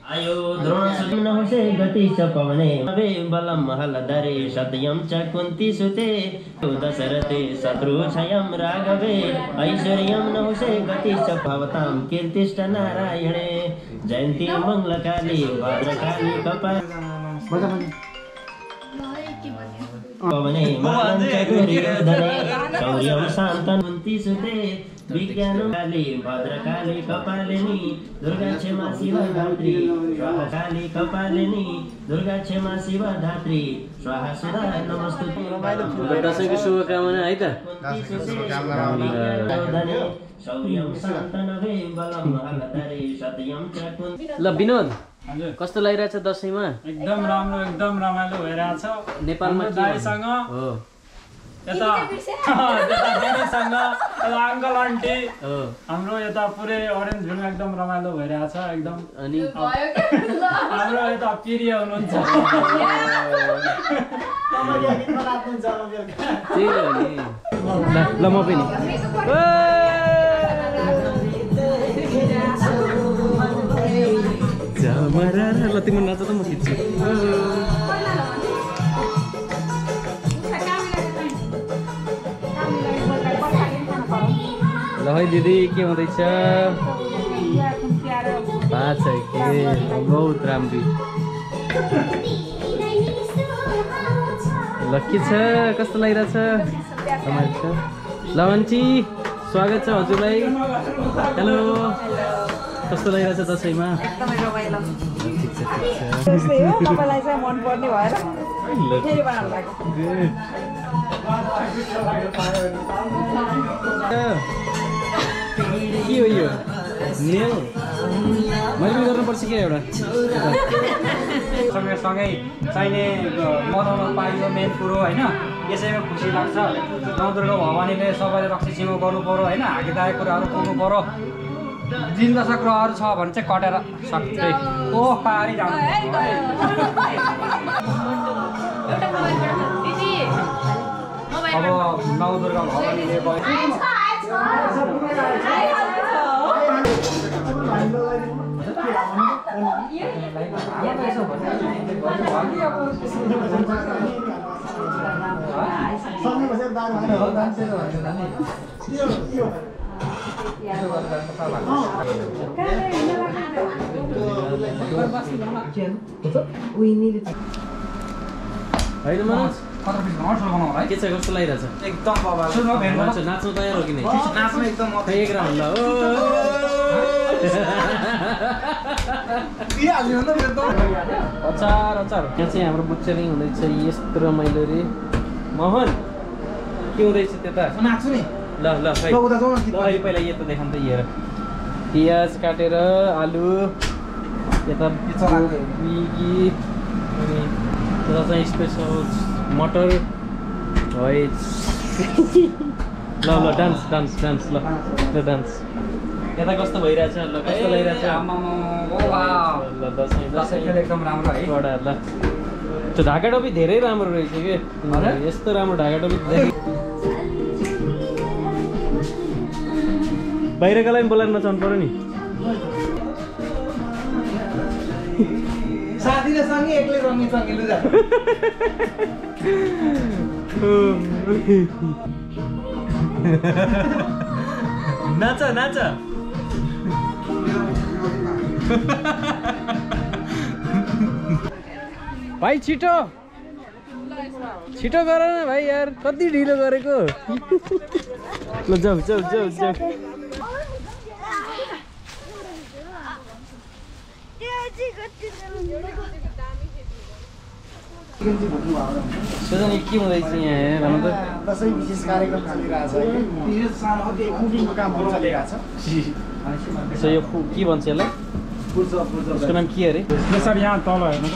आयो द्रोण नहुसे गति च पवने अवे बलम हलधरे सत्यम च कुंती सुते दशरथे शत्रु क्षयम राघवे ऐश्वर्यम नहुसे गति च भवतां कीर्तिष्ट नारायणे जयंती मंगलकाली भद्रकाली कपाल पवने मानं चतुर्योधने शौर्यं शान्तं कुंती सुते विज्ञानकाली भद्रकाली कपालिनी दुर्गा क्षमा शिवा धात्री स्वाहा काली कपालिनी दुर्गा क्षमा शिवा धात्री स्वाहा सुधा नमस्तुते। दसैँको शुभकामना है त। ल विनोद कस्तो लागिरहेछ दसैँमा? एकदम राम्रो एकदम रमाइलो भइरहेछ नेपालमा दाइसँग हो यता दिदीसँग यता अङ्कल आन्टी हाम्रो यता पुरै अरेन्ज भ्यूमा एकदम रमाइलो भइरहेछ एकदम। अनि हाम्रो यता पिरिया हुनुहुन्छ त्यही हो नि। ल म पनि ल तिम्रो नाच त म खिच्छु। ल है दिदी के हुँदैछ? बात छ के बहुत राम्रो। ल के छ कस्तो लागिरहेछ? लवन्ची स्वागत छ हजुरलाई। हेलो कस्तो लागिरहेछ दसैँमा? एकदमै रमाइलो। त्यस्तै हो तपाईलाई चाहिँ मन पर्ने भएर फेरि बनाउनु लाग्यो। के हो यो नेल? मैले पनि गर्नुपर्छ क्या एउटा सँगै चाहिने बनाउन पाइयो मेन कुरो होइन। यसैमा खुसी लाग्छ। नवदुर्गा भवानीले सबैले रक्सीसिङ गर्नु पऱ्यो होइन। हाकिदायक कुराहरू पुग्नु पऱ्यो। दिन दशा ग्रहहरू छ भने चाहिँ कटेर सक्दै ओ पारी जानु। अब नवदुर्गा भवानीले होइन मनोज के छ कस्तो लागिरहेछ? एकदम नाच्नु तयार हो कि नै? नाच्नु एकदम एक राउन्ड ल अचार अचार। यहाँ चाहिँ हाम्रो बुच्चरिङ हुँदैछ यस्तो रमाइलो रे। मोहन के हुँदैछ त्यता? नाच्छु नि ल ल अहिले पहिला यो त देखाउँ त हेर। पियाज काटेर आलु यता बिगी अनि यता चाहिँ स्पेसल मटर है। ल ल डान्स डान्स डान्स ल ल डान्स। यता कस्तो भइरहेछ? ल कस्तो लागिरहेछ? ल दसैँ एकदम राम्रो है। ल त्यो ढाका टोपी धेरै राम्रो रहेछ कि यस्तो राम्रो ढाका टोपी देखेँ। बाहिरकालाई पनि बोलाएर नचाउनु पऱ्यो नि। साथीले सँगै एक्लै रङ्गी सँगै लुजा नाच नाच भाइ छिटो छिटो गर न भाइ यार कति ढिलो गरेको। ल जाऊ जाऊ जाऊ जाऊ। सुजन के हुँदैछ यहाँ भन त? दसैँ विशेष कार्यक्रम चलिरहेछ है। विशेष सामग्री कुकिङको कामहरू चलिरहेछ। यो के भन्छ यसलाई? उसको नाम के अरे? सर यहाँ तल हेर्नु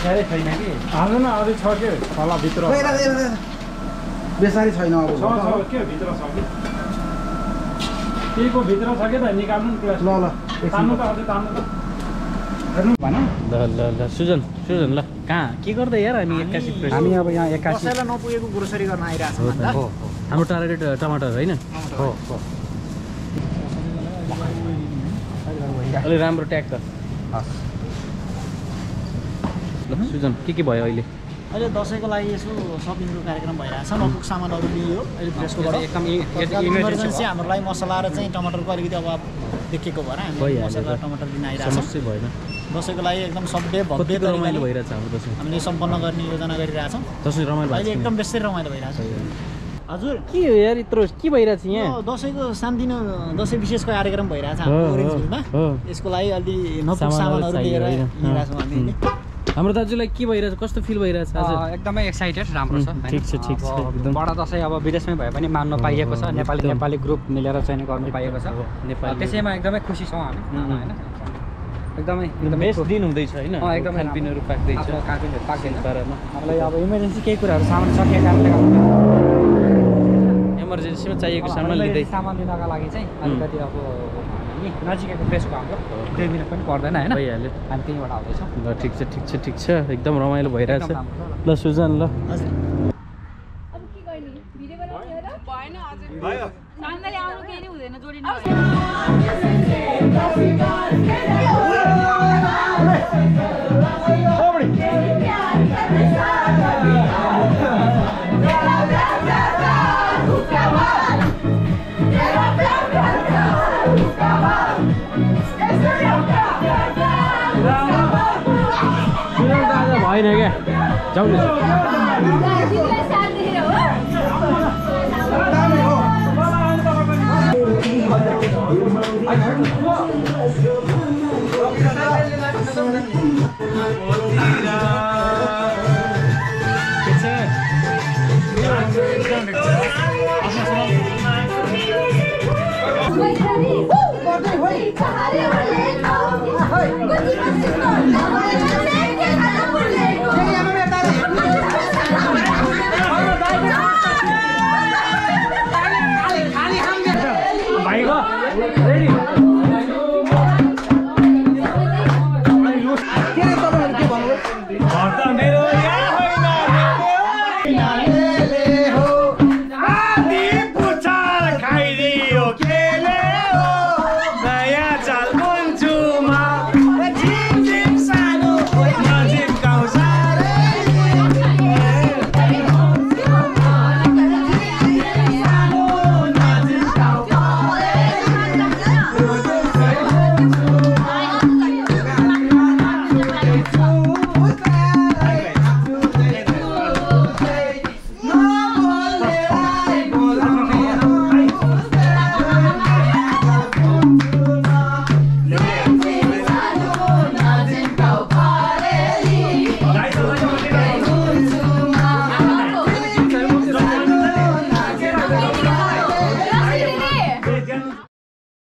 साह्रै छैन कि हाल्नु न अझै छ के होला भित्र बेसारी छैन अब के भित्र छ कि केको भित्र छ कि त निकाल्नु नि। ल ल तान्नु त अझै तान्नु त हेर्नु भन। ल ल ल सुजन सुजन ल कहाँ के गर्दै यार हामी 81 हामी अब यहाँ 81 कसैलाई नपुगेको ग्रोसरी गर्न आइरहेछ भन्दा हाम्रो टार्गेट टमाटर होइन? हो हो अलि राम्रो ट्याग त ल सुजन के भयो अहिले अहिले दसैँको लागि यसो सपिङको कार्यक्रम भइरहेछ नपुग सामानहरू लियो अहिले प्रेसकोबाट एकदम इमर्जेन्सी हाम्रो लागि मसला र चाहिँ टमाटरको अलिकति अभाव देखेको भएर हामी मसला टमाटर लिन आइरहेको समस्या भएन दसैँको लागि एकदम सबै भव्य रमाइलो भइरहेछ हाम्रो दसैँ हामीले सम्पन्न गर्ने योजना गरिरहेछौँ दसैँ रमाइलो अहिले एकदम बेसी रमाइलो भइरहेछ हजुर के हो यार यत्रो के भइरहेछ यहाँ दसैँको सानदिनो दसैँ विशेषको कार्यक्रम भइरहेछ हाम्रो ओरेन्जभिलमा यसको लागि अलि नपुग सामानहरू लिएर हिँडिरहेछौँ हामी हाम्रो दाजुलाई के भइरहेछ कस्तो फिल भइरहेछ आज एकदमै एक्साइटेड राम्रो छ ठिक छ एकदम बडा दसैँ अब विदेशमै भए पनि मान्न पाइएको छ नेपाली ग्रुप मिलेर चाहिँ गर्नु पाइएको छ नेपाली त्यसैमा एकदमै खुसी छौँ हामी होइन एकदमै बेस्ट दिन हुँदैछ होइन एकदम खानपिनहरू पाक्दैछ खानपिनहरू पाक्दैन बारेमा हामीलाई अब इमर्जेन्सी केही कुराहरू सामान सकिएको कारणले गर्दा इमर्जेन्सीमा चाहिएको सामान लिँदै सामान लिनका लागि चाहिँ अलिकति अब नजिकैको प्लेसको हाम्रो 2 मिनट पनि पर्दैन होइन भइहाल्यो हामी त्यहीँबाट आउँदैछौँ ल ठिक छ एकदम रमाइलो भइरहेछ ल सुजन ल अब के गर्ने भिडियो बनाउने हो र भएन हजुर भयो सान्दै आउनु केही नै हुँदैन जोडिनु भएन क्या जाउँ न Hey!